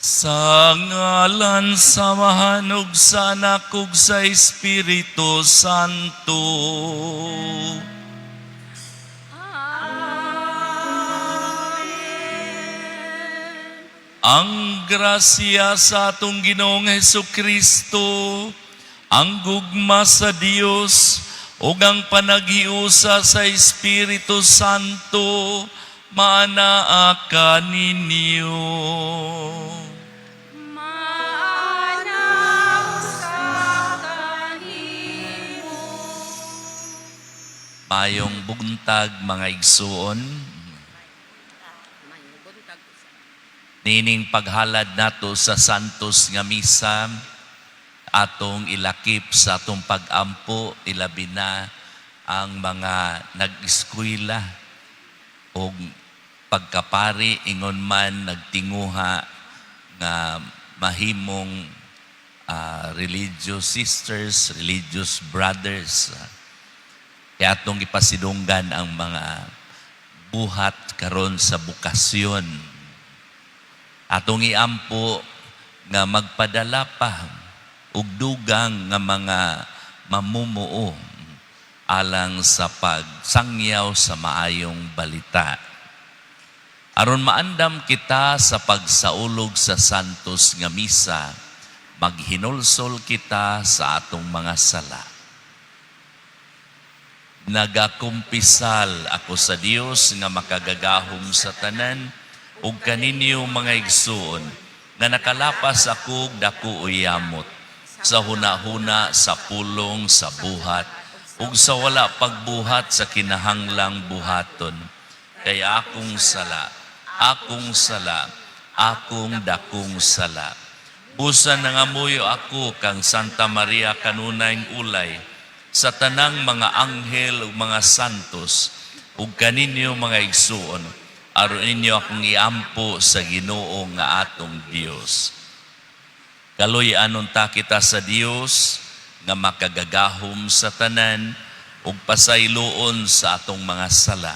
Sa ngalan sa Amahan ug sa Anak ug sa Espiritu Santo. Amen. Ang grasya sa atong Ginoong Hesus Kristo, ang gugma sa Dios, ug ang panaghiusa sa Espiritu Santo, maanaa kaninyo. Maana usa kanimo. Mayong buntag, mga igsuon. Mayong buntag usa. Nining paghalad nato sa Santos nga Misa, atong ilakip sa atong pag-ampo, ilabi na ang mga nag-eskwela o pagkapari, ingon man nagtinguha nga mahimong religious sisters, religious brothers. Kaya atong ipasidunggan ang mga buhat karon sa bukasyon. Atong iampo nga magpadala pa og dugang nga mga mamumuo alang sa pagsangyaw sa maayong balita. Aron maandam kita sa pagsaulog sa Santos nga Misa, maghinulsol kita sa atong mga sala. Nagakumpisal ako sa Dios nga makagagahom sa tanan ug kaninyo, mga igsuon, nga nakalapas ako og dako yamot sa hunahuna, sa pulong, sa buhat ug sa wala pagbuhat sa kinahanglang buhaton. Kay akong sala, akong sala, akong dakong sala. Busa nangamuyo ako kang Santa Maria, kanunayng ulay, sa tanang mga anghel ug mga santos, ug kaninyo, mga igsuon, aron ninyo akong iampo sa Ginoo nga atong Dios. Kaluy-an unta kita sa Dios nga makagagahom sa tanan ug pasayloon sa atong mga sala.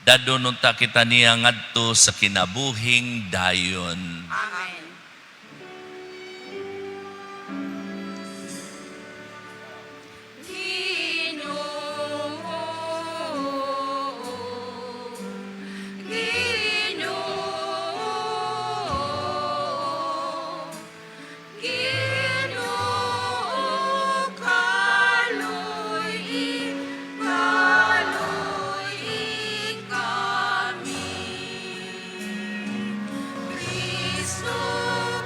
Dadon unta kita niya ngadto sa kinabuhing dayon. Amen. Ginoo, Ginoo, Ginoo, kaluy-i, kaluy-i kami. Kristo,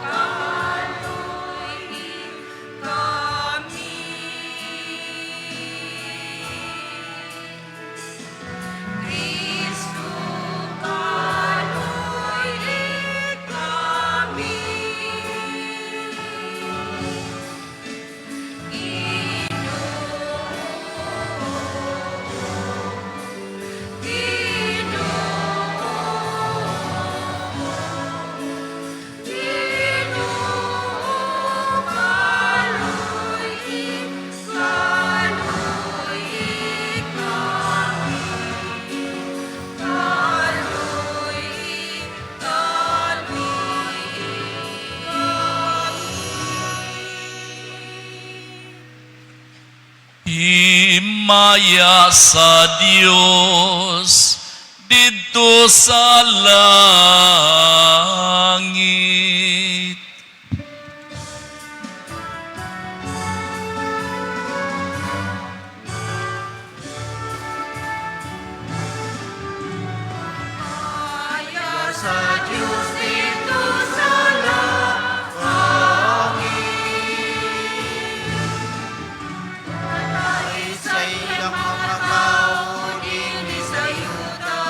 kaluy-i kami. Kristo, kaluy-i kami. Ginoo, Ginoo, Ginoo, kaluy-i, kaluy-i kami. Kaluy-i kami. Kami. Himaya sa Dios didto sa langit. Himaya sa Diyos didto sa langit. Kalait sa iyang mga tao dinhi sa yuta.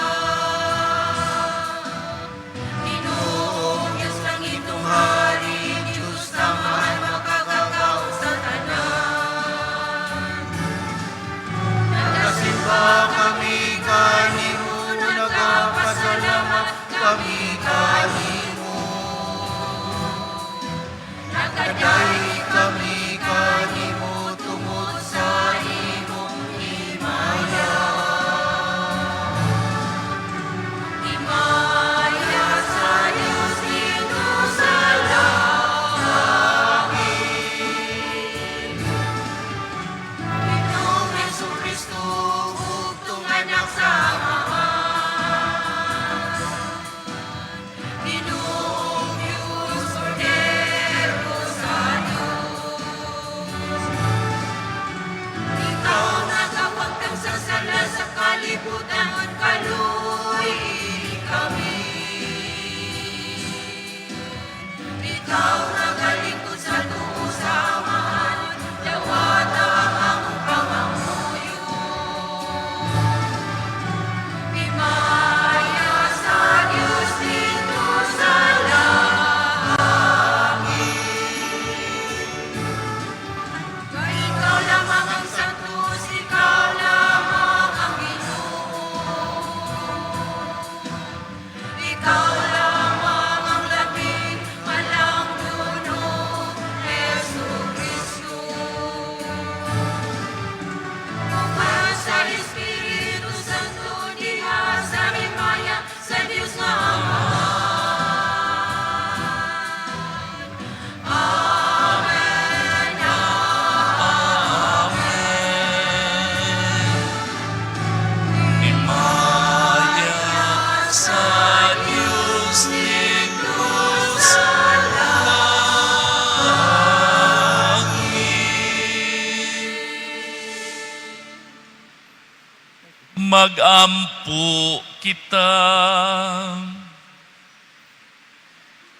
Magampo kita.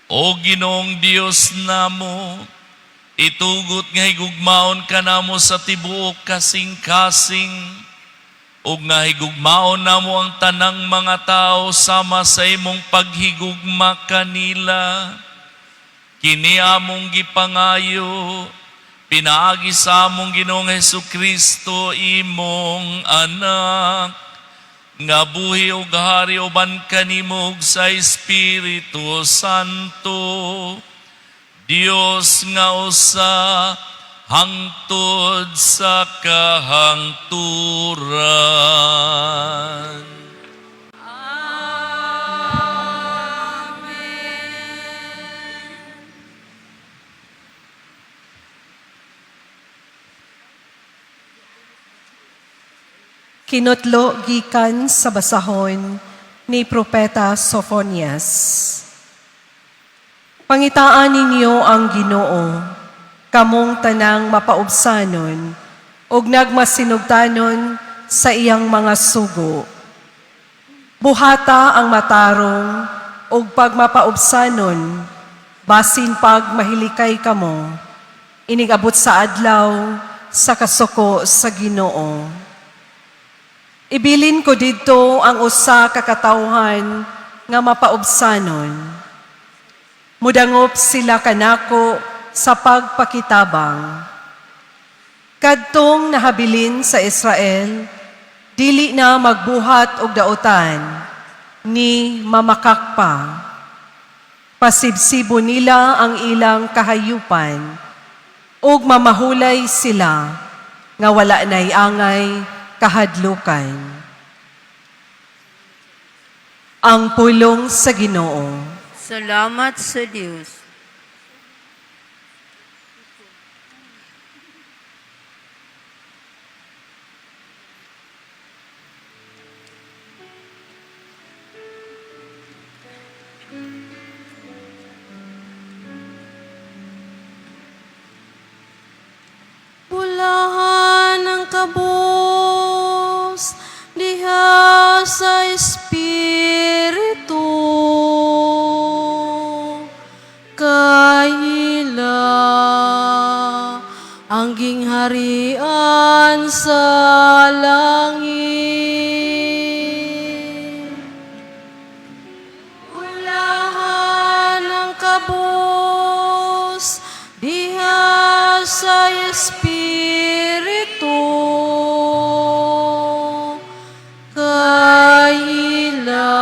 O Ginoong Dios namo, itugot nga higugmaon ka namo sa tibuok kasing-kasing, ug nga higugmaon namo ang tanang mga tao sama sa imong paghigugma kanila. Kini among gipangayo, pinaagi sa among Ginoong Hesus Kristo, imong anak, nga buhi ug hari uban kanimo ug sa Espiritu Santo, Dios nga usa hangtod sa kahangturan. Amen. Kinutlo gikan sa basahon ni Propeta Sofonias. Pangitaan ninyo ang Ginoo, kamong tanang mapaubsanon ug nagmasinugtanon sa iyang mga sugo. Buhata ang matarong ug pagmapaubsanon, basin pag mahilikay kamo, inigabot sa adlaw sa kasuko sa Ginoo. Ibilin ko didto ang usa ka katawhan nga mapaubsanon. Mudangop sila kanako sa pagpakitabang. Kadtong nahabilin sa Israel, dili na magbuhat og dautan, ni mamakak pa. Pasibsibo nila ang ilang kahayupan, ug mamahulay sila nga wala nay angay kahadlukan. Ang pulong sa Ginoo. Salamat sa Diyos. Bulahan ang kabus diha sa Espiritu, kay ila ang gingharian sa langit. Bulahan ang kabus diha sa Espiritu, kay ila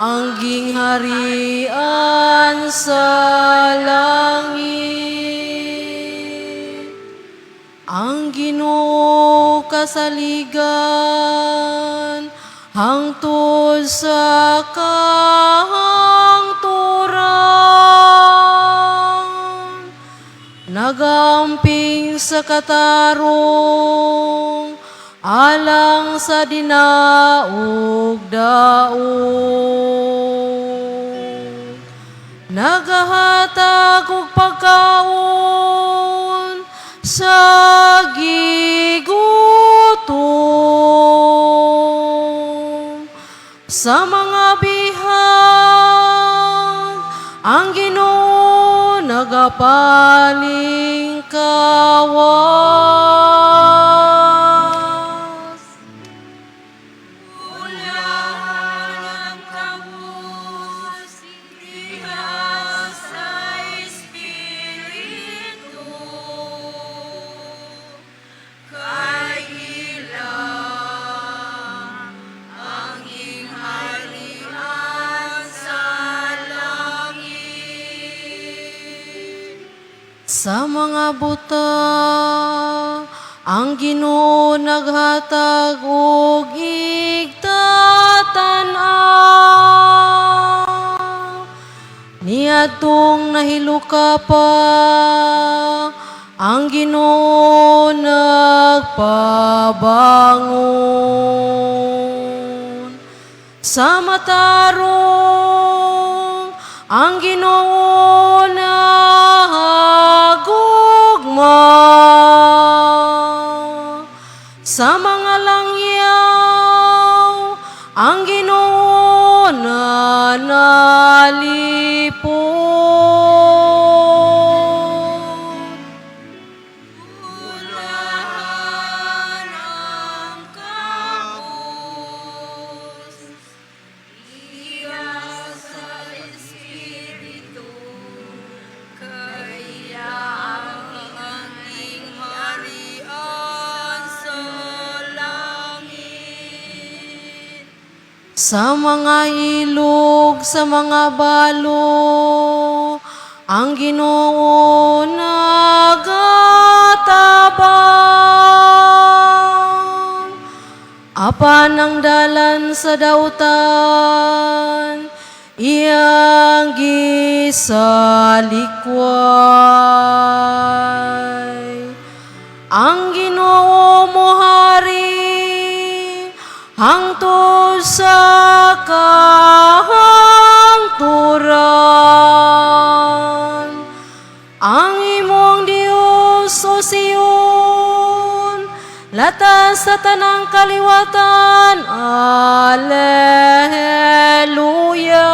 ang gingharian sa langit. Ang Ginoo kasaligan hangtod sa kahangturan, nagamping sa katarong alang sa dinaog daog, nagahatag og pagkaon sa gigutom. Sa mga bihag, ang Ginoo nagapalingkawas. Bulahan ang kabus diha sa Espiritu, kay ila ang gingharian sa langit. Sa mga buta, ang Ginoo naghatag og igtatan-aw. Niadtong nahiluka pa, ang Ginoo nagpabangon. Sa matarong, ang Ginoo nahagugma. Sa mga langyaw, nalipot. Bulahan ang kapos, iya sa Espiritu, kay ila ang gingharian sa langit. Sa mga ilog, sa mga balo, ang Ginoo nagatabang. Apan ang dalan sa dautan, iyang gisalikway. Ang Ginoo mohari hangtod sa kahangturan. Ang imong Dios, O Sion, latas sa tanang kaliwatan. Alleluia.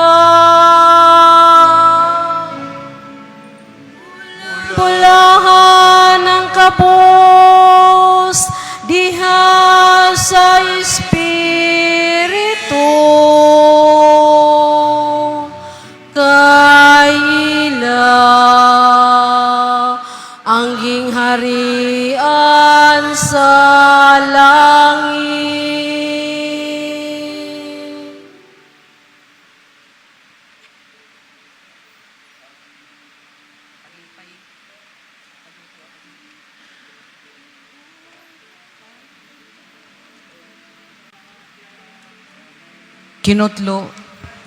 Bulahan ang kapos diha sa Espiritu, kay ila ang gingharian sa langit. Kinutlo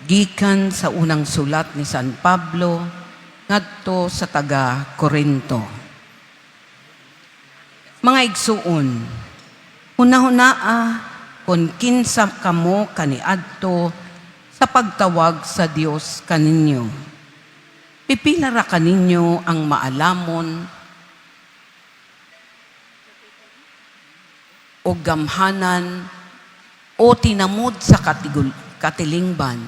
gikan sa unang sulat ni San Pablo ngadto sa taga Korinto. Mga igsuon, hunahunaa kon kinsa kamo kaniadto sa pagtawag sa Dios kaninyo. Pipila ra kaninyo ang maalamon o gamhanan o tinamod sa katilingban,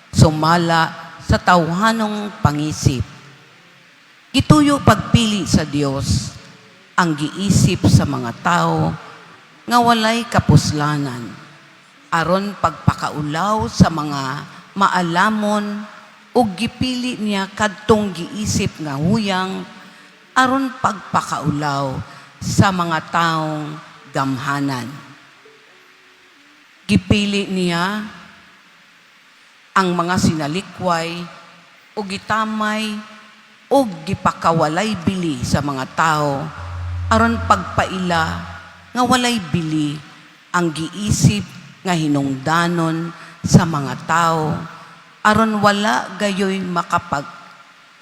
sumala sa tawhanong pangisip. Gituyo pagpili sa Dios ang giisip sa mga tao nga walay kapuslanan, aron pagpakaulaw sa mga maalamon, ug gipili niya kadtong giisip nga huyang aron pagpakaulaw sa mga taong gamhanan. Gipili niya ang mga sinalikway o gitamay o gipakawalay bili sa mga tao aron pagpaila nga walay bili ang giisip nga hinungdanon sa mga tao, aron wala gayoy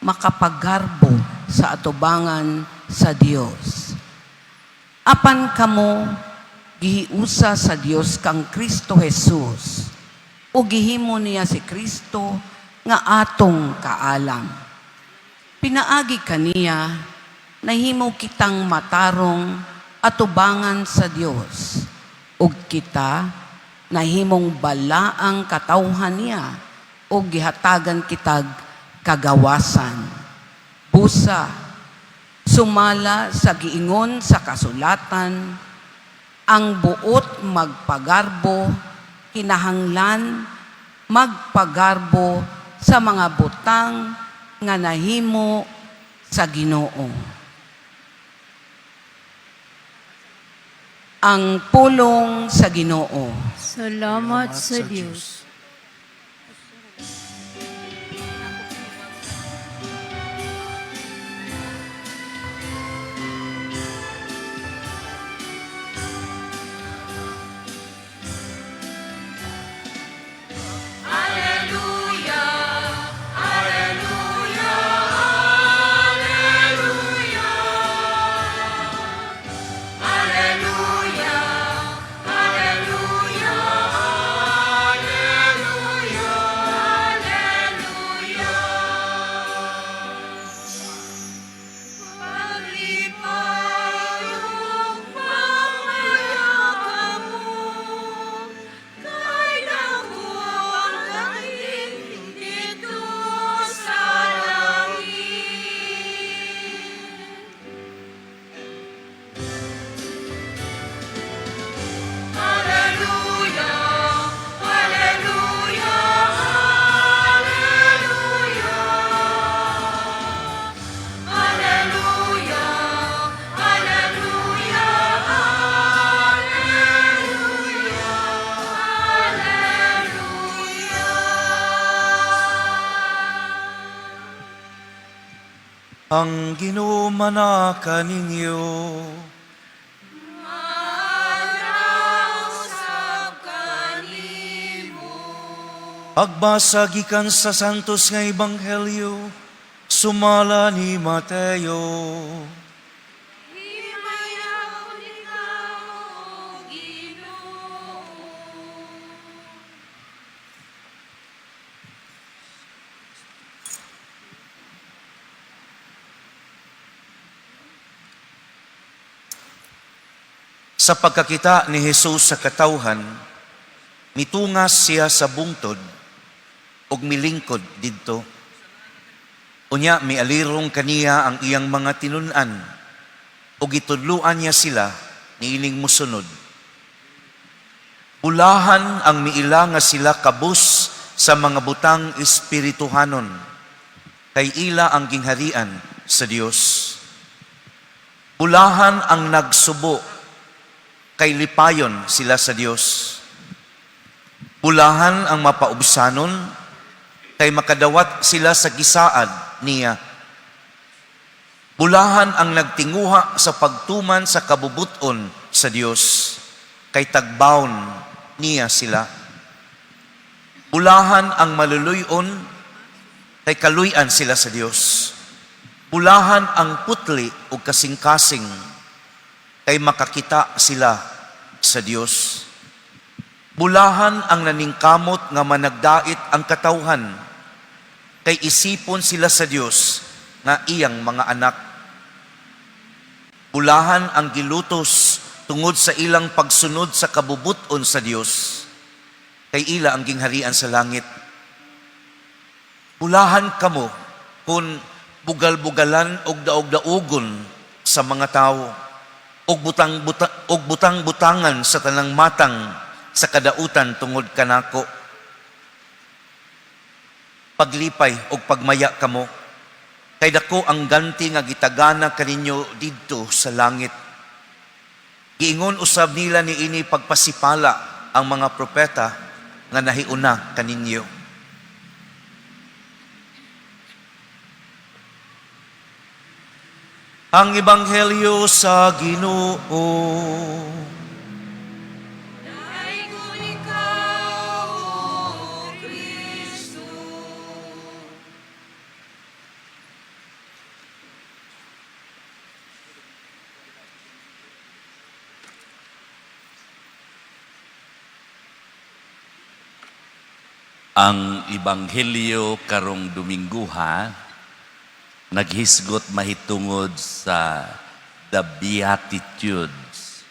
makapaggarbo sa atubangan sa Dios. Apan kamo gihiusa sa Dios kang Kristo Jesus o gihimo niya si Kristo nga atong kaalam. Pinaagi kaniya nahimo kitang matarong atubangan sa Dios ug kita nahimong balaang katawhan niya ug gihatagan kitag kagawasan. Busa, sumala sa giingon sa kasulatan, ang buot magpagarbo kinahanglan magpagarbo sa mga butang nga nahimo sa Ginoo. Ang pulong sa Ginoo. Salamat sa Diyos. Ang Ginoo manaka ninyo. Pagbasa gikan sa Santos nga Ebanghelyo, sumala ni Mateo. Himayaon ikaw, O Ginoo. Sa pagkakita ni Jesus sa katawhan, mitungas siya sa bungtod ug milingkod didto. Unya mialirong kaniya ang iyang mga tinun-an ug gitudloan niya sila niining mosunod. Bulahan ang miila nga sila kabus sa mga butang espirituhanon, kay ila ang gingharian sa Dios. Bulahan ang nagsubo, kay lipayon sila sa Dios. Bulahan ang mapaubsanon, kay makadawat sila sa gisaad niya. Bulahan ang nagtinguha sa pagtuman sa kabubuton sa Dios, kay tagbawon niya sila. Bulahan ang maluluyon, kay kaluy-an sila sa Dios. Bulahan ang putli ug kasing-kasing, kay makakita sila sa Dios. Bulahan ang naningkamot nga managdait ang katawhan, kay isipon sila sa Dios nga iyang mga anak. Bulahan ang gilutos tungod sa ilang pagsunod sa kabubuton sa Dios, kay ila ang gingharian sa langit. Bulahan kamo kung bugal-bugalan og daog-daugon sa mga tawo og butang buta, og butang-butangan sa tanang matang sa kadautan tungod kanako. Paglipay og pagmaya kamo, kay dako ang ganti nga gitagana kaninyo didto sa langit. Giingon usab nila niini pagpasipala ang mga propeta nga nahiuna kaninyo. Ang Ebanghelyo sa Ginoo. Dayon ikaw, O Kristo. Ang Ebanghelyo karong Domingguha naghisgot mahitungod sa the Beatitudes,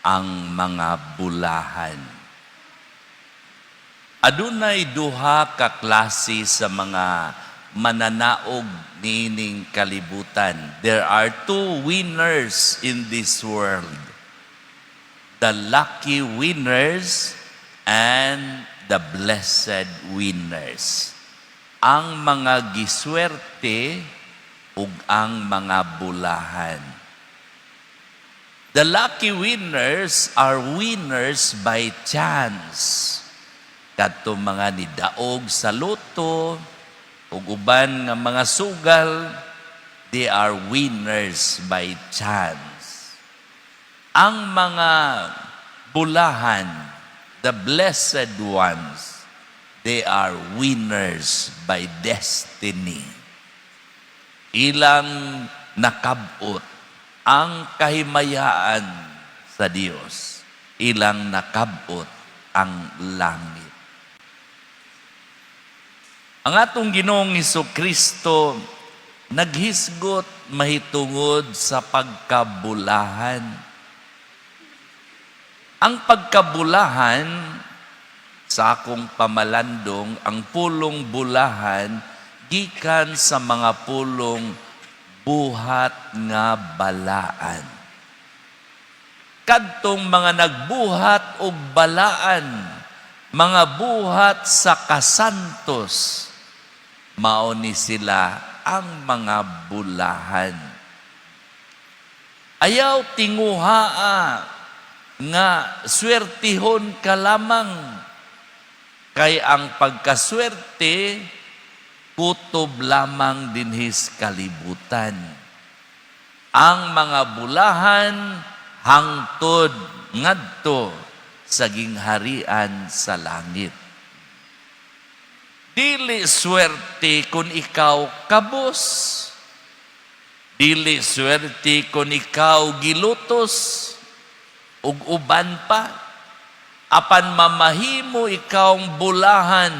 ang mga bulahan. Adunay duha ka klase sa mga mananaog niining kalibutan. There are two winners in this world. The lucky winners and the blessed winners. Ang mga giswerte ug ang mga bulahan. The lucky winners are winners by chance. Kadto mga nidaog sa lotto ug uban nga mga sugal, they are winners by chance. Ang mga bulahan, the blessed ones, they are winners by destiny. Ilang nakabot ang kahimayaan sa Dios. Ilang nakabot ang langit. Ang atong Ginoong Kristo naghisgot mahitungod sa pagkabulahan. Ang pagkabulahan, sa akong pamalandong, ang pulong bulahan gikan sa mga pulong buhat nga balaan. Kadtong mga nagbuhat og balaan, mga buhat sa kasantos, mao ni sila ang mga bulahan. Ayaw tinguhaa nga swertihon ka lamang, kay ang pagkaswerte Kutob lamang dinhis kalibutan. Ang mga bulahan hangtod ngadto sa gingharian sa langit. Dili swerte kung ikaw kabus. Dili swerte kung ikaw gilutos ug uban pa. Apan mamahimo ikaw bulahan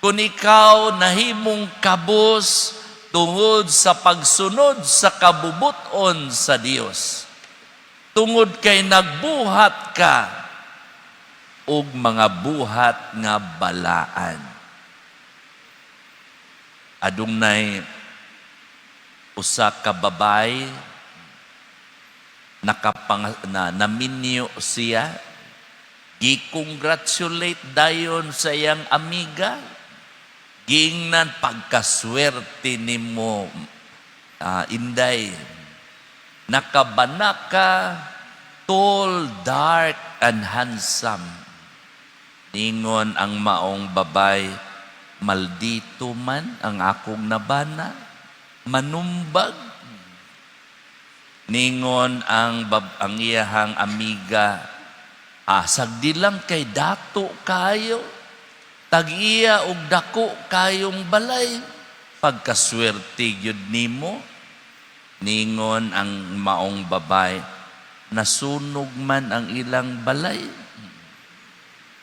kung ikaw nahimong kabus tungod sa pagsunod sa kabubuton sa Dios. Tungod kay nagbuhat ka og mga buhat nga balaan. Adunay usa ka babay, nakapang na naminyo siya, gi-congratulate dayon sa iyang amiga, giingnan, "Pagkaswerte nimo, inday, nakabana ka, tall, dark and handsome." Ningon ang maong babay, "Maldito man ang akong nabana, manumbag." Ningon ang iyahang amiga, "Sagdi lang kay dato kayo, tag-iya og dako kayong balay, pagkaswerte gyud nimo." Ningon ang maong babay, nasunog man ang ilang balay.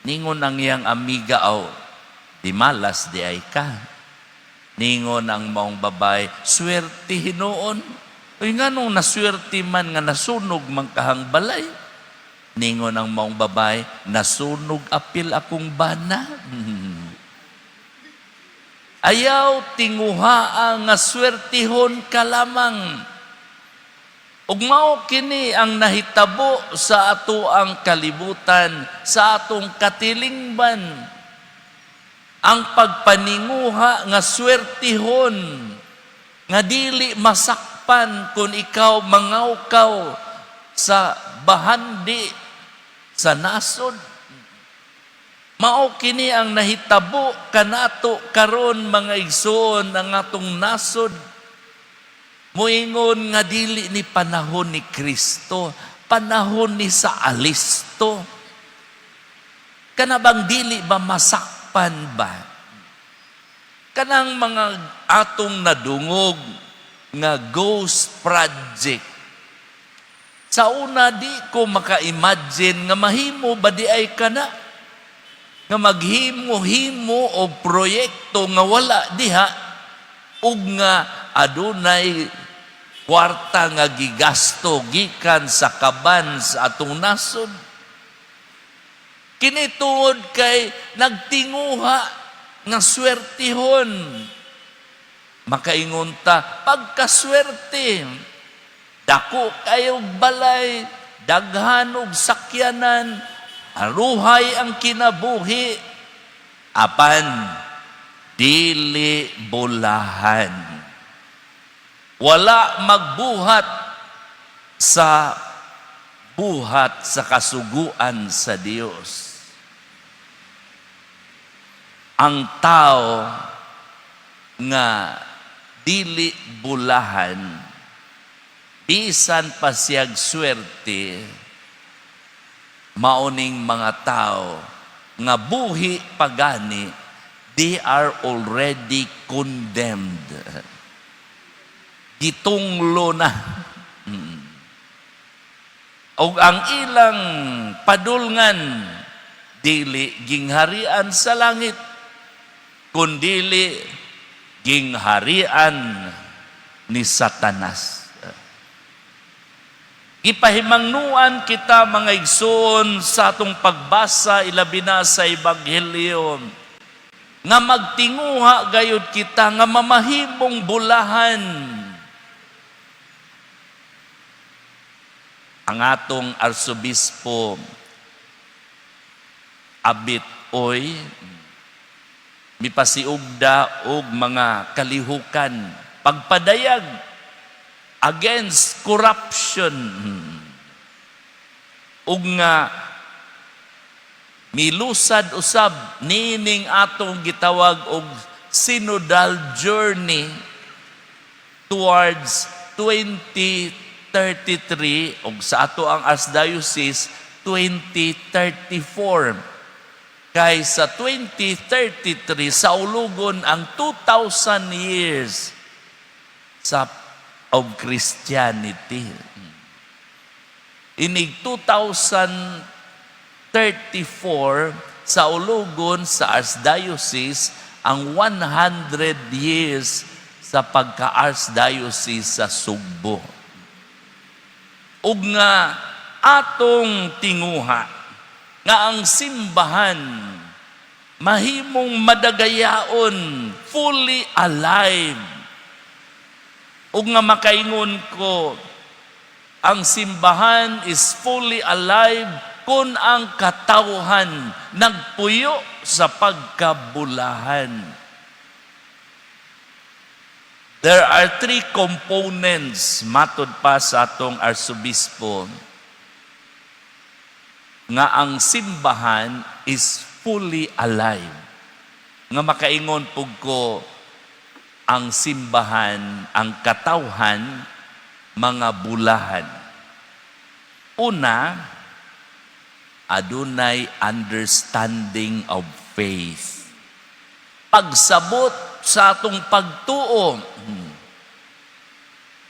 Ningon ang iyang amiga, "Aw, di malas diay ka." Ningon ang maong babay, "Swerte hinuon. Uy, nganong naswerte man nga nasunog man kahang balay?" Ningon ang maong babay, "Nasunog apil akong bana." Ayaw tinguhaa nga swertihon ka lamang. Ug mao kini ang nahitabo sa ato ang kalibutan, sa atong katilingban. Ang pagpaninguha nga swertihon, nga dili masakpan kung ikaw mangawkaw sa bahandi sa nasod. Mao kini ang nahitabo kanato karon, mga igsoon, ang atong nasod. Moingon nga dili ni panahon ni Kristo, panahon ni sa alisto. Kana bang dili ba masakpan ba? Kanang mga atong nadungog nga ghost project. Sa una, di ko maka-imagine nga mahimo ba diay kana nga maghimo-himo og proyekto nga wala diha ug nga adunay kwarta nga gigasto gikan sa kaban sa atong nasod. Kini tungod kay nagtinguha nga swertihon. Makaingon ta, pagkaswerte, dako kayog balay, daghan og sakyanan, aruhay ang kinabuhi, apan dili bulahan. Wala magbuhat sa buhat sa kasuguan sa Dios. Ang tao nga dili bulahan, bisan pa siyag swerte, mauning mga tao nga buhi pagani, they are already condemned. Gitunglo na. Og ang ilang padulngan dili gingharian sa langit, kundili gingharian ni Satanas. Gipahimangnuan kita, mga igsoon, sa atong pagbasa, ilabi na sa Ebanghelyo, nga magtinguha gayud kita nga mamahimong bulahan. Ang atong Arsobispo Abit Oy mipasiugda og mga kalihukan, pagpadayag against corruption, ug nga milusad usab nining atong gitawag og synodal journey towards 2033 ug sa ato ang Archdiocese 2034, kay sa 2033 saulugon ang 2,000 years sa of Christianity. Inig 2034, saulugon sa Archdiocese ang 100 years sa pagka-Archdiocese sa Sugbo. Ug nga atong tinguha nga ang simbahan mahimong madagayaon, fully alive. Ug nga makaingon ko, ang simbahan is fully alive kung ang katawhan nagpuyo sa pagkabulahan. There are three components, matod pa sa atong arsobispo, nga ang simbahan is fully alive. Nga makaingon pug ko, ang simbahan, ang katawhan, mga bulahan. Una, adunay understanding of faith. Pagsabot sa atong pagtuo.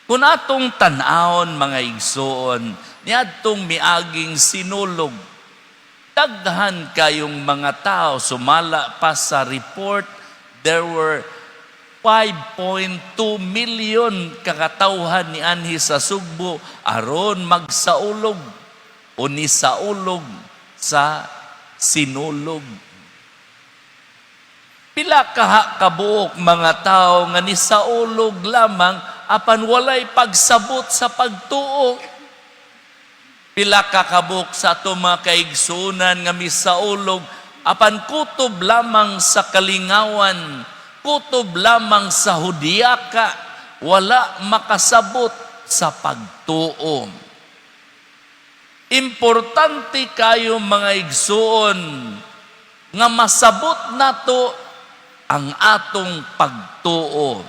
Kung atong tan-awon, mga igsoon, niadtong miaging Sinulog, daghan kayong mga tao. Sumala pa sa report, there were 5.2 million kakatawhan ni anhi sa Sugbo aron magsaulog o ni saulog sa Sinulog. Pila kaha kabuok mga tao nga ni saulog lamang apan walay pagsabot sa pagtuo. Pila ka kabuok sa ato mga kaigsunan nga misaulog apan kutob lamang sa kalingawan, kutob lamang sa hudyaka, wala makasabot sa pagtuo. Importante kayo, mga igsuon, nga masabot nato ang atong pagtuo.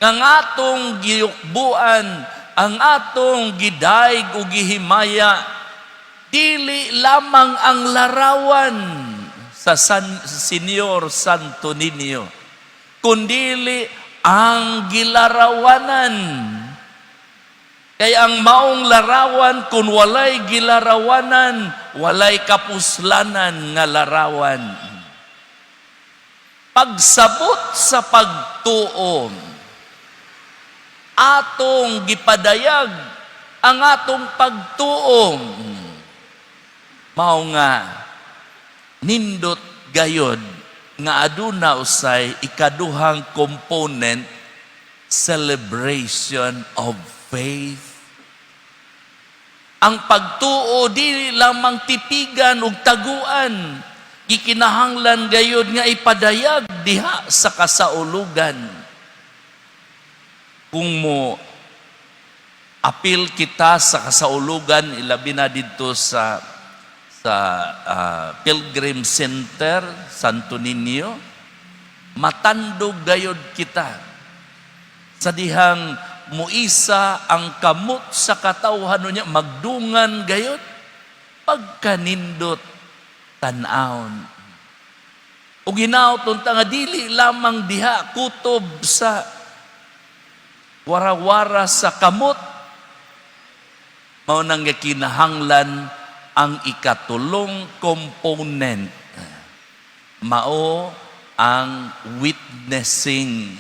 Nga ang atong giyukbuan, ang atong gidayeg o gihimaya, dili lamang ang larawan sa Senyor Santo Niño, kundili ang gilarawanan. Kay ang maong larawan, kung walay gilarawanan, walay kapuslanan nga larawan. Pagsabot sa pagtuo, atong gipadayag ang atong pagtuo. Mao nga nindot gayod nga aduna usay ikaduhang component, celebration of faith. Ang pagtuo dili lamang tipigan ug taguan, gikinahanglan gayod nga ipadayag diha sa kasaulugan. Kung mo apil kita sa kasaulugan, ilabi na didto sa Pilgrim Center Santo Niño, matandog gayod kita sa dihang muisa ang kamot sa katawhan niya, magdungan gayod, pagkanindot tan-awon. Ug hinaot unta nga dili lamang diha kutob sa warawara sa kamot. Mao nang kinahanglan ang ikatulong component, mao ang witnessing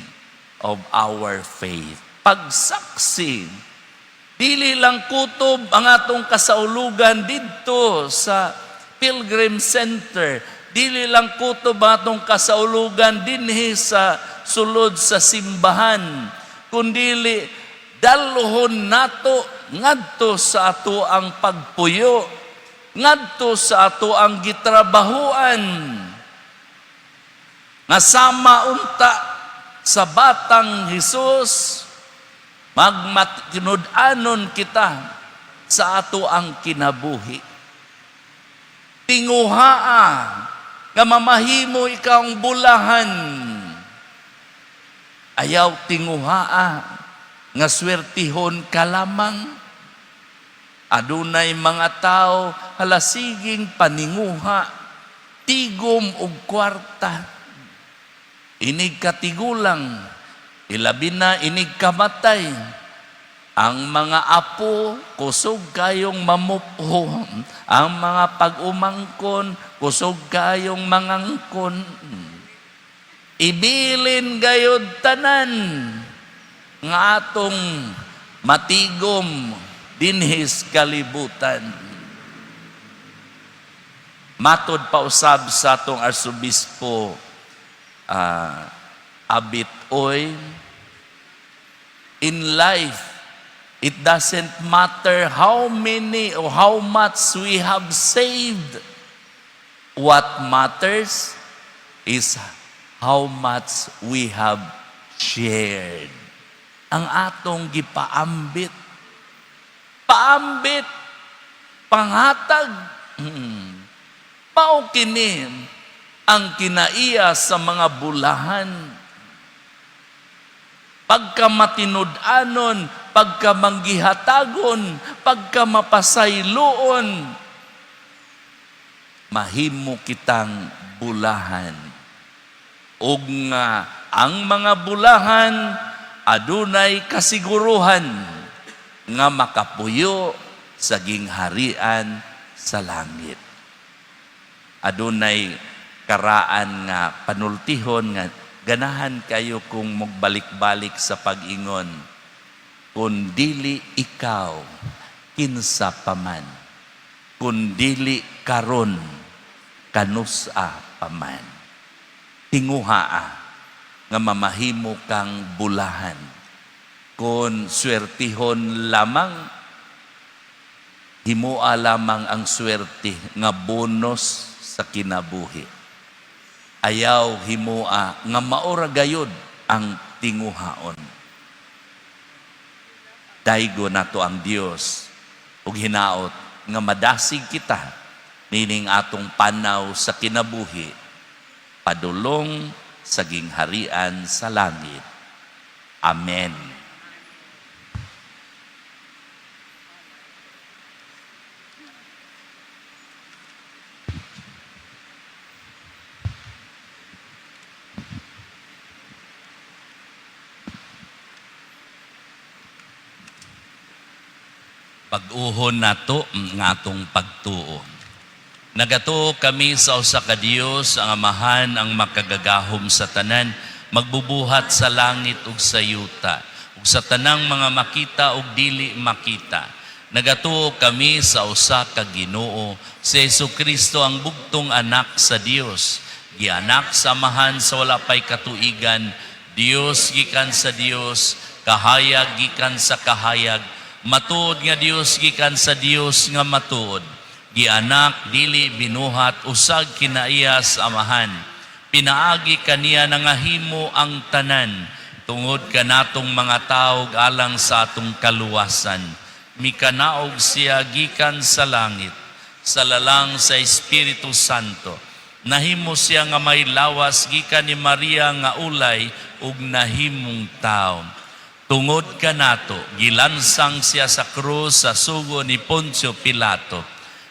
of our faith. Pagsaksi. Dili lang kutob ang atong kasaulugan didto sa Pilgrim Center. Dili lang kutob ang atong kasaulugan dinhi sa sulod sa simbahan. Kundili dalhon nato ngadto sa ato ang pagpuyo, ngadto sa ato ang gitrabahuan, nga sama unta sa batang Hesus, magmatinud-anon kita sa ato ang kinabuhi. Tinguhaa nga mamahimo ikang bulahan. Ayaw tinguhaa nga swertihon ka lamang. Adunay mga tao halasiging paninguha, tigom og kwarta. Inig katigulang, ilabi na inig kamatay. Ang mga apo, kusog kayong mamupho. Ang mga pag-umangkon, kusog kayong mangangkon. Ibilin gayod tanan nga atong matigom dinhis kalibutan. Matod pa usab sa atong Arsobispo Abit Oy, in life, it doesn't matter how many or how much we have saved. What matters is how much we have shared. Ang atong gipaambit. Paambit. Panghatag. Mao kini ang kinaiya sa mga bulahan. Pagka matinud-anon, pagka manggihatagon, pagka mapasayloon, mahimo kitang bulahan. Ug nga ang mga bulahan adunay kasiguruhan nga makapuyo sa gingharian sa langit. Adunay karaan nga panultihon nga ganahan kayo kung magbalik-balik sa pag-ingon, "Kung dili ikaw, kinsa pa man? Kung dili karon, kanusa pa man?" Tinguhaa nga mamahimo kang bulahan. Kung swertihon lamang, himua lamang ang swerte nga bonus sa kinabuhi. Ayaw himua nga maora gayod ang tinguhaon. Daygo nato ang Dios ug hinaot nga madasig kita nining atong panaw sa kinabuhi padulong sa gingharian sa langit. Amen. Pag-uhon nato nga atong pagtuo. Nagatuo kami sa usa ka Dios, ang Amahan, ang makagagahom sa tanan, magbubuhat sa langit ug sa yuta, ug sa tanang mga makita ug dili makita. Nagatuo kami sa usa ka Ginoo, si Hesukristo, ang bugtong anak sa Dios, gianak sa Amahan sa wala pay katuigan, Dios gikan sa Dios, kahayag gikan sa kahayag, matuod nga Dios gikan sa Dios nga matuod, gianak, dili binuhat, usag kinaiya sa Amahan. Pinaagi kaniya nangahimo ang tanan, tungod kanatong mga tawo alang sa atong kaluwasan. Mikanaog siya gikan sa langit, sa lalang sa Espiritu Santo. Nahimo siya nga may lawas gikan ni Maria nga ulay ug nahimong tawo. Tungod kanato, gilansang siya sa krus sa sugo ni Poncio Pilato.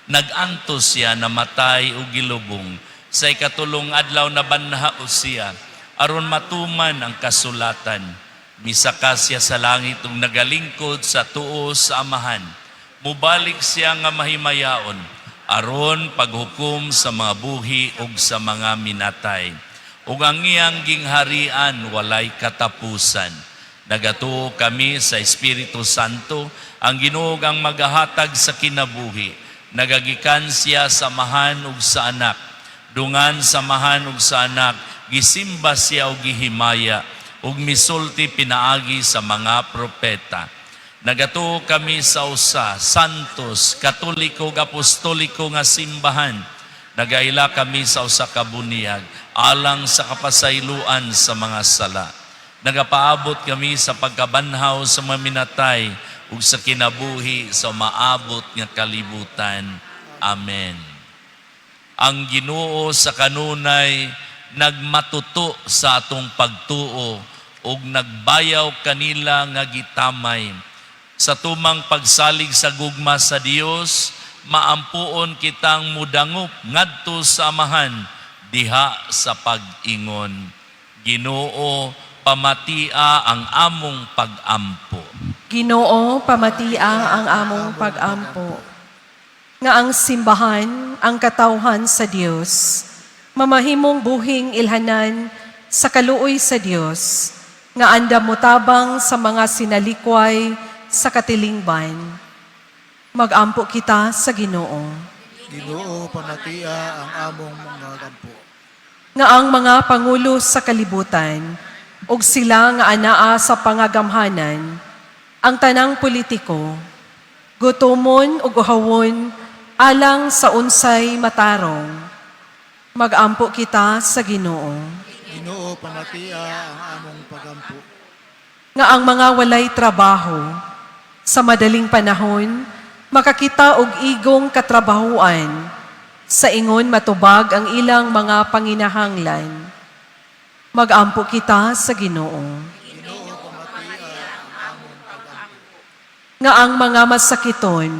Nag-antos siya, namatay ug gilubong. Sa ikatulong adlaw nabanhaw siya aron matuman ang kasulatan. Misaka siya sa langit ug nagalingkod sa tuo sa Amahan. Mubalik siya nga mahimayaon aron paghukom sa mga buhi ug sa mga minatay. Ug ang iyang gingharian walay katapusan. Nagatuo kami sa Espiritu Santo, ang Ginoo ang magahatag sa kinabuhi. Nagagikan siya sa Amahan ug sa Anak. Dungan sa Amahan ug sa Anak, gisimba siya ug gihimaya, ug misulti pinaagi sa mga propeta. Nagatuo kami sa usa, santos, katoliko ug apostoliko nga simbahan. Nagaila kami sa usa ka bunyag, alang sa kapasayloan sa mga sala. Nagapaabot kami sa pagkabanhaw sa mga minatay ug sa kinabuhi sa maabot nga kalibutan. Amen. Ang Ginoo sa kanunay nagmatuto sa atong pagtuo ug nagbayaw kanila nga gitamay. Sa tumang pagsalig sa gugma sa Dios, maampuon kitang mudangop ngadto sa Amahan diha sa pag-ingon. Ginoo, pamatia ang among pag-ampo. Ginoo, pamatia ang among pag-ampo. Nga ang simbahan, ang katawhan sa Dios, mamahimong buhing ilhanan sa kaluoy sa Dios, nga andam motabang sa mga sinalikway sa katilingban. Magampo kita sa Ginoo. Ginoo, pamatia ang among mga gampo. Nga ang mga pangulo sa kalibutan ug sila nga anaa sa pangagamhanan, ang tanang politiko, gutomon ug uhawon alang sa unsay matarong. Magampo kita sa Ginoo. Ginoo, pamatia ang among pagampo. Nga ang mga walay trabaho, sa madaling panahon makakita og igong katrabahuan sa ingon matubag ang ilang mga panginahanglan. Magampo kita sa Ginoo. Nga ang mga masakiton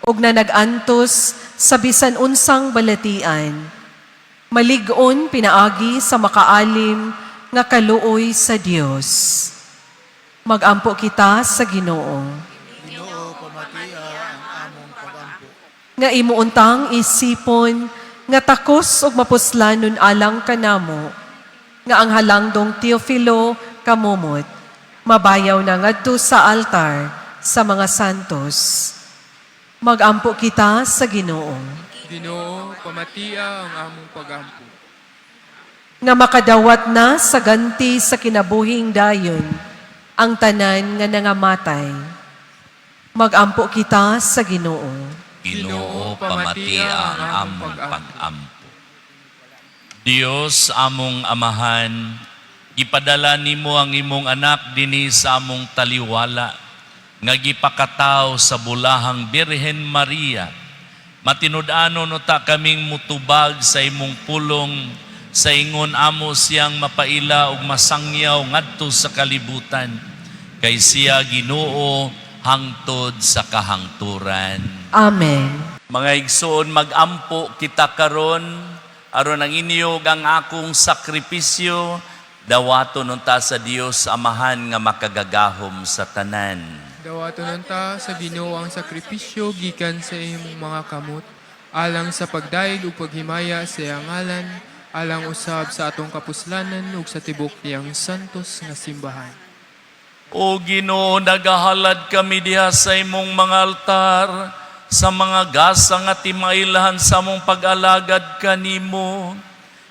ug nanag-antos sa bisan unsang balatian, malig-on pinaagi sa makaalim nga kaluoy sa Dios. Magampo kita sa Ginoo. Ginoo, pamatia ang among pagampo. Nga imuuntang isipon nga takos ug mapuslanon alang kanamo, nga ang halangdong Teofilo Camomot mabayaw na ngadto sa altar sa mga santos. Magampo kita sa Ginoo. Ginoo, pamatia ang among pagampo. Nga makadawat na sa ganti sa kinabuhing dayon ang tanan nga nangamatay. Magampo kita sa Ginoo. Ginoo, pamatia ang among pag-ampo. Dios, among Amahan, gipadala nimo ang imong anak dinhi sa among taliwala, nga gipakataw sa bulahang Birhen Maria. Matinud-anon uta kaming mutubag sa imong pulong, sa ingon amo siyang mapaila ug masangyaw ngadto sa kalibutan. Kay siya Ginoo hangtod sa kahangturan. Amen. Mga igsoon, magampo kita karon aron ang inyo ug ang akong sakripisyo dawaton unta sa Dios Amahan nga makagagahom sa tanan. Dawaton unta sa Ginoo ang sakripisyo gikan sa imong mga kamot, alang sa pagdayeg ug paghimaya sa iyang ngalan, alang usab sa atong kapuslanan ug sa tibok niyang santos nga simbahan. O Ginoo, nagahalad kami diha sa imong mga altar, sa mga gasa nga timailahan sa among pag-alagad kanimo.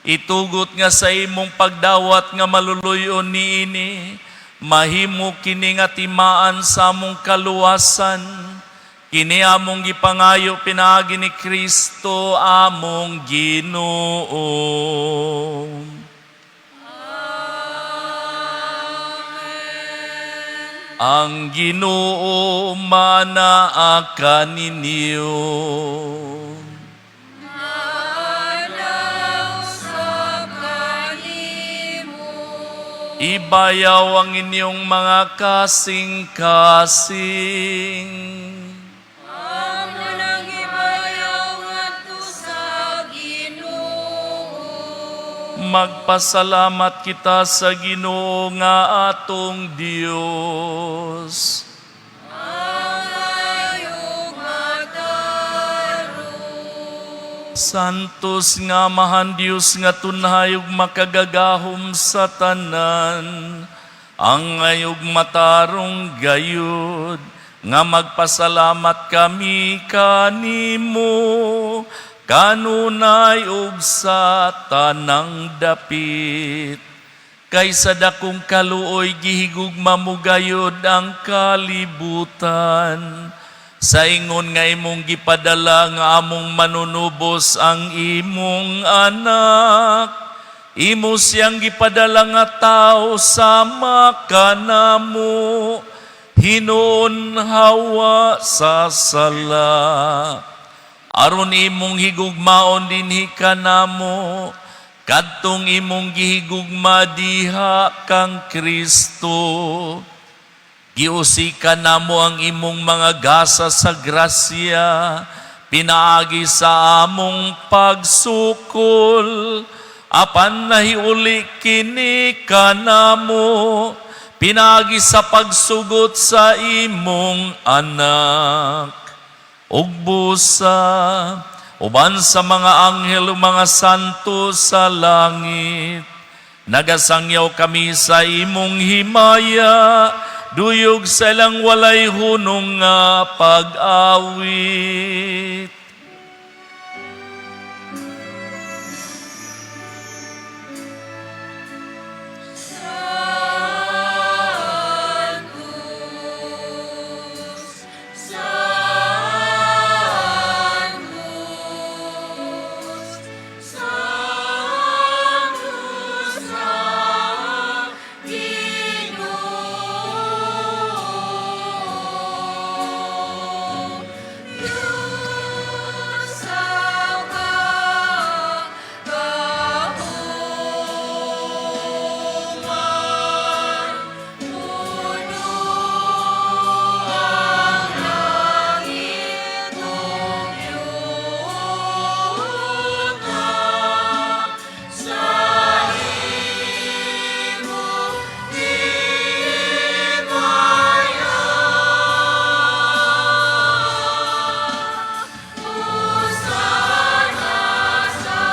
Itugot nga sa imong pagdawat nga maluluyon niini, mahimo kini nga timaan sa among kaluwasan. Kini among gipangayo pinaagi ni Kristo among Ginoo. Ang Ginoo manaa kaninyo. Ibayaw ang inyong mga kasing-kasing. Amo nang ibayaw ngadto sa Ginoo. Magpasalamat kita sa Ginoo nga atong Dios. Angayog matarong. Santos nga Amahan Dios nga tunhay ug makagagahom sa tanan, angay ug matarong gayud nga magpasalamat kami kanimo kanunay ug sa tanang dapit. Kay sa dakong kaluoy gihigugma mo gayud ang kalibutan. Sa ingon nga imong gipadala nga among manunubos ang imong anak, imo siyang gipadala nga tao sama kanamo, hinuon hawa sa sala. Aron imong higugmaon dinhi kanamo, Kadtong imong gihigugma diha kang Kristo. Giusikan namo ang imong mga gasa sa grasya, pinaagi sa among pagsukol, apan nahiuli kini kanamo, pinaagi sa pagsugot sa imong anak. Ug busa, uban sa mga anghel ug mga santo sa langit, nagasangyaw kami sa imong himaya, duyog sa ilang walay hunong nga pag-awit. Sanctus sa Ginoo. Dios sa kagahuman, puno ang langit ug yuta sa imong himaya. Hosana sa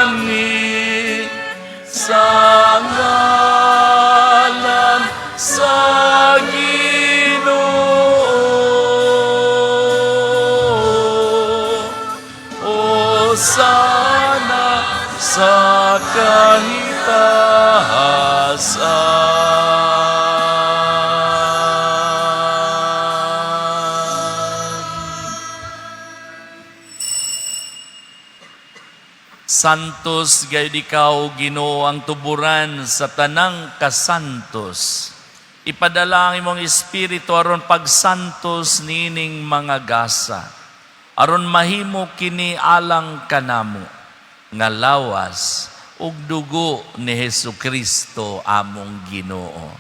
Nagaani sa ngalan sa Ginoo. Hosana sa kahitahasan. Santos gayud ikaw, Ginoo, ang tuburan sa tanang kasantos. Ipadala ang imong espiritu aron pagsantos niining mga gasa. Aron mahimo kini alang kanamo nga lawas ug dugo ni Hesus Kristo among Ginoo.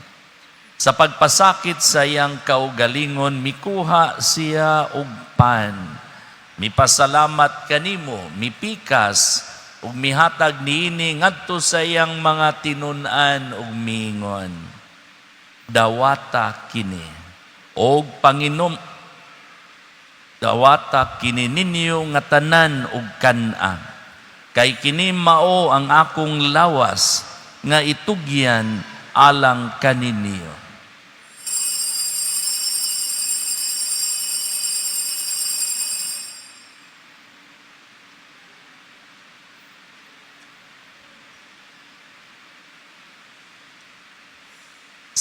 Sa pagpasakit sa iyang kaugalingon, mikuha siya og pan. Mipasalamat kanimo, mipikas ug mihatag niini ngadto sa iyang mga tinun-an ug miingon. Dawata kini og panginom, dawata kini ninyo nga tanan og kan-a. Kay kini mao ang akong lawas nga itugyan alang kaninyo.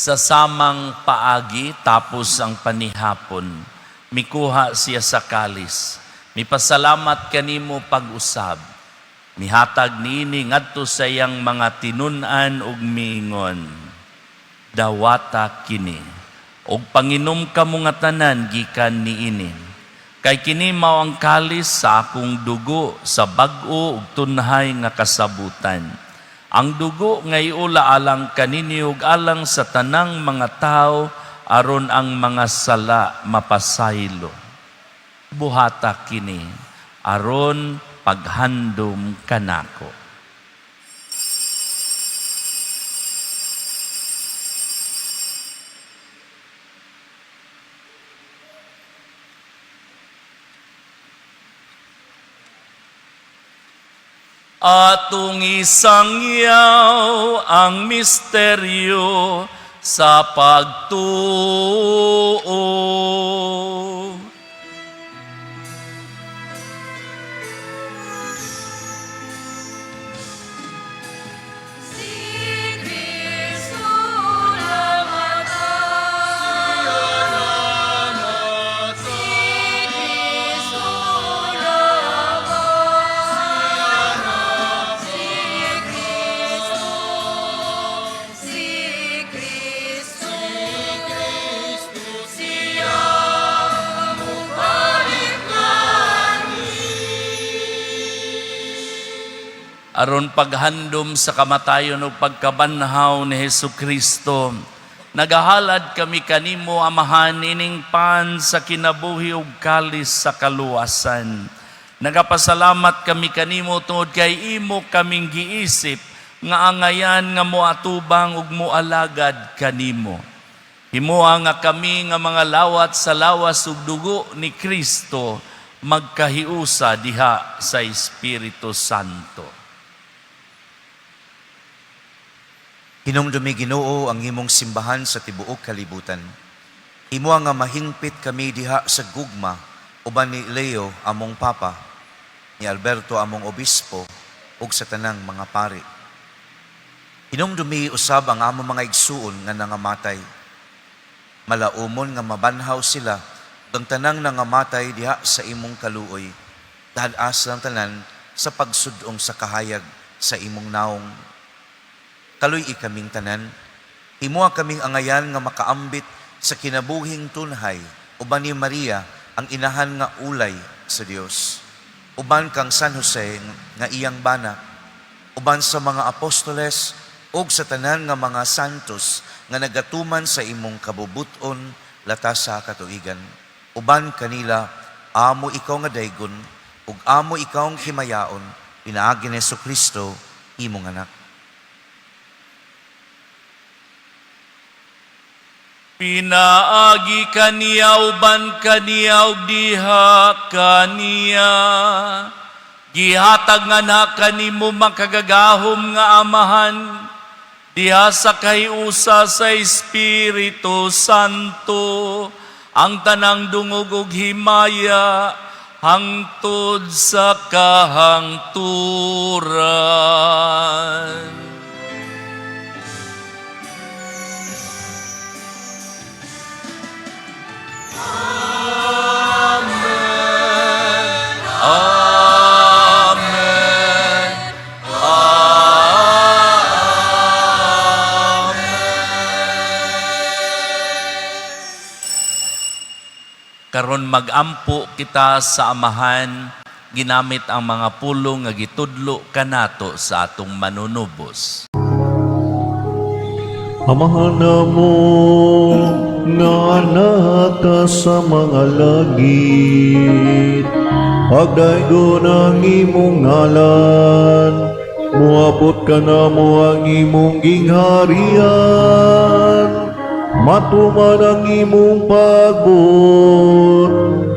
Sa samang paagi, tapos ang panihapon, mikuha siya sa kalis. Mipasalamat kanimo pag-usab. Mihatag niini ngadto sa iyang mga tinun-an ug miingon. Dawata kini og panginom kamo nga tanan gikan niini. Kay kini mao ang kalis sa akong dugo sa bag-o ug tunhay nga kasabutan. Ang dugo nga iula alang kaninyo ug alang sa tanang mga tao aron ang mga sala mapasaylo. Buhata kini aron paghandom kanako. Atong isangyaw ang misteryo sa pagtuo. Si Kristo namatay, si Kristo nabuhi, Aron paghandom sa kamatayon ug pagkabanhaw ni Hesus Kristo, nagahalad kami kanimo, Amahan, ining pan sa kinabuhi ug kalis sa kaluwasan. Nagapasalamat kami kanimo tungod kay imo kaming giisip nga angayan nga moatubang ug moalagad kanimo. Himoa nga kami nga mga lawat sa lawas ug dugo ni Kristo magkahiusa diha sa Espiritu Santo. Hinumdumi, Ginoo, ang imong simbahan sa tibuok kalibutan. Himoa nga mahingpit kami diha sa gugma uban ni Leo among Papa, ni Alberto among Obispo ug sa tanang mga pari. Hinumdumi usab ang among mga igsuon nga nangamatay. Malaumon nga mabanhaw sila ug ang tanang nangamatay diha sa imong kaluoy. Dad-a silang tanan sa pagsud-ong sa kahayag sa imong naong. Kaluy-i kaming tanan. Himoa kaming angayan nga makaambit sa kinabuhing tunhay uban ni Maria ang inahan nga ulay sa Dios. Uban kang San Jose nga iyang bana. Uban sa mga apostoles ug sa tanan nga mga santos nga nagatuman sa imong kabubuton latas sa katuigan. Uban kanila amo ikaw nga daygon ug amo ikaw ang himayaon pinaagi ni Kristo imong anak. Pinaagi kaniya, uban kaniya ug diha kaniya, gihatag nga na kanimo, makagagahom nga Amahan, diha sa kahiusa sa Espiritu Santo, ang tanang dungog ug himaya hangtod sa kahangturan. Amen. Amen. Karon magampo kita sa Amahan ginamit ang mga pulong nga gitudlo kanato sa atong Manunubos. Amahan namo nga naa ka sa mga langit, pagdaygon ang imong ngalan, muabot kanamo ang imong gingharian, matuman ang imong pagbuot,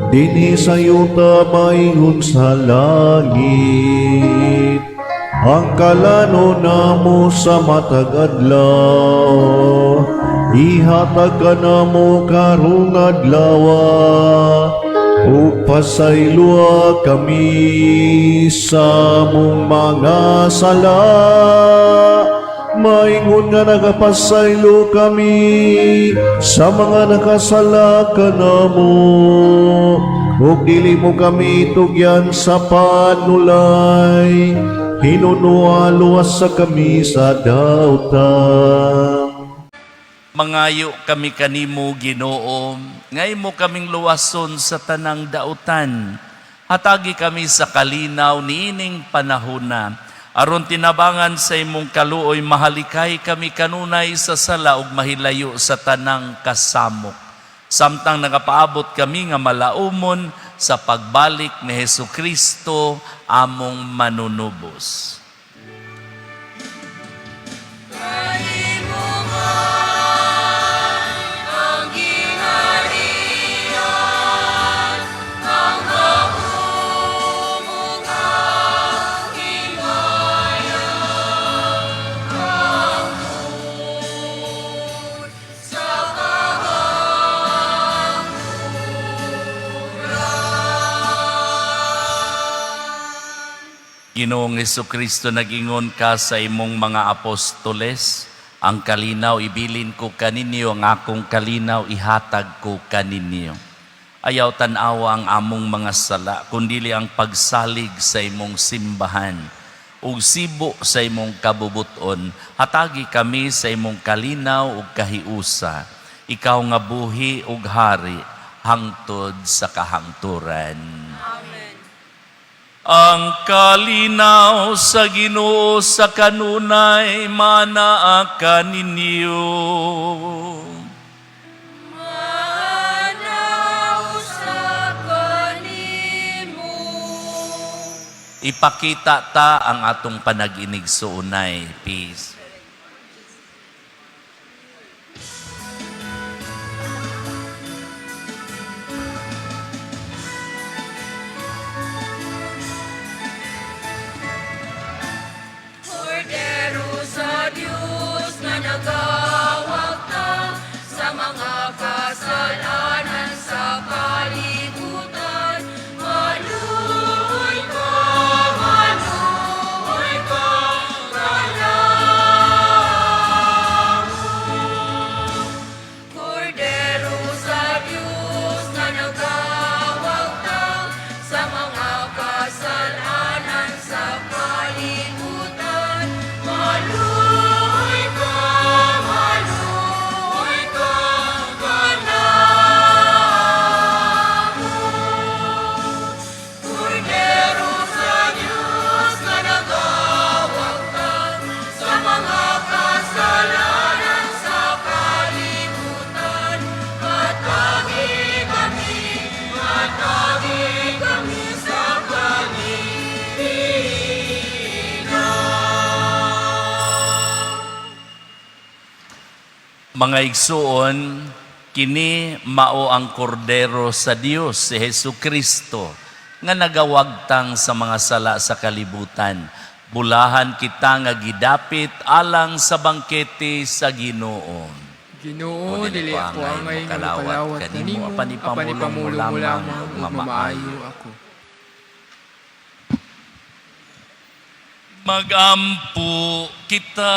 dinhi sa yuta maingon sa langit. Ang kalano namo sa matag adlaw, ihatag kanamo karong adlaw, ug pasayloa kami sa among mga sala, maingon nga nagapasaylo kami sa mga nakasala kanamo, ug dili mo kami tugyan sa panulay, hinunoa luwasa kami sa dautan. Mangayo kami kanimo, Ginoo, nga imo kaming luwason sa tanang dautan. Hatagi kami sa kalinaw niining panahona. Aron tinabangan sa imong kaluoy mahalikay kami kanunay sa sala ug mahilayo sa tanang kasamok. Samtang nagapaabot kami nga malaumon sa pagbalik ni Hesus Kristo among manunubos. Kanimo ang gingharian, ang gahom ug ang himaya, hangtod sa kahangturan. Ginoong Kristo, nagingon ka sa imong mga apostoles, "Ang kalinaw ibilin ko kaninyo, ang akong kalinaw ihatag ko kaninyo." Ayaw tan-awa ang among mga sala, kundili ang pagsalig sa imong simbahan. Ug sibo sa imong kabubuton, hatagi kami sa imong kalinaw ug kahiusa. Ikaw nga buhi ug hari hangtod sa kahangturan. Amen. Ang kalinaw sa Ginoo sa kanunay manaa kaninyo. Mana usab kanimo. Ipakita ta ang atong panag-inigsuonay. Peace. Kordero sa Dios nga nagawagtang sa mga kasalanan sa kalibutan. Maluoy ka, maluoy ka, kanamo. Kordero sa Dios nga nagawagtang sa mga kasalanan sa kalibutan. Maluoy ka, maluoy ka, kanamo. Kordero sa Diyos nga nagawagtang sa mga kasalanan sa kalibutan. Hatagi kami, hatagi kami sa kalinaw. Mga igsuon, kini mao ang kordero sa Dios, si Hesu Kristo, nga nagawagtang sa mga sala sa kalibutan. Bulahan kita nga gidapit alang sa bangkete sa Ginoo. Ginoo, dili ako angay nga makalawat makalawat kanimo, kanimo, apan apan ipamulong mo ipamulong mo lamang lamang ug ug mamaayo mamaayo ako. Magampo kita.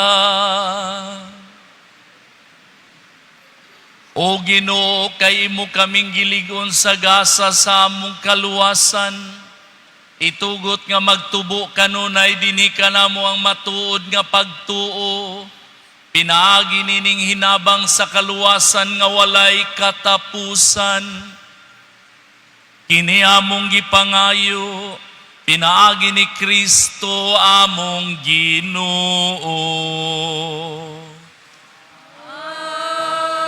O Ginoo, kay imo kaming giligon sa gasa sa among kaluwasan. Itugot nga magtubo kanunay dinhi kanamo ang matuod nga pagtuo. Pinaagi nining hinabang sa kaluwasan nga walay katapusan. Kini among gipangayo, pinaagi ni Kristo among Ginoo. Amen.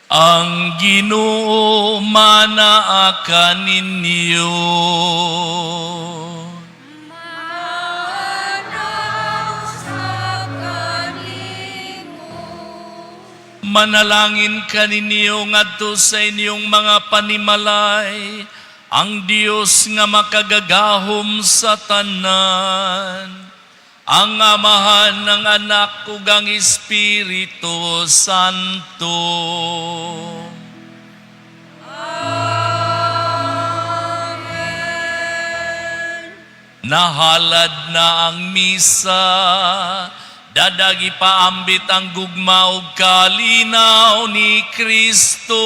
Ang Ginoo manaa kaninyo. Mana usab kanimo. Manalangin kaninyo ngadto sa inyong mga panimalay, ang Dios nga makagagahom sa tanan, ang Amahan, ang Anak ug ang Espiritu Santo. Amen. Nahalad na ang misa, dadag ipaambit ang gugma ug kalinaw ni Kristo.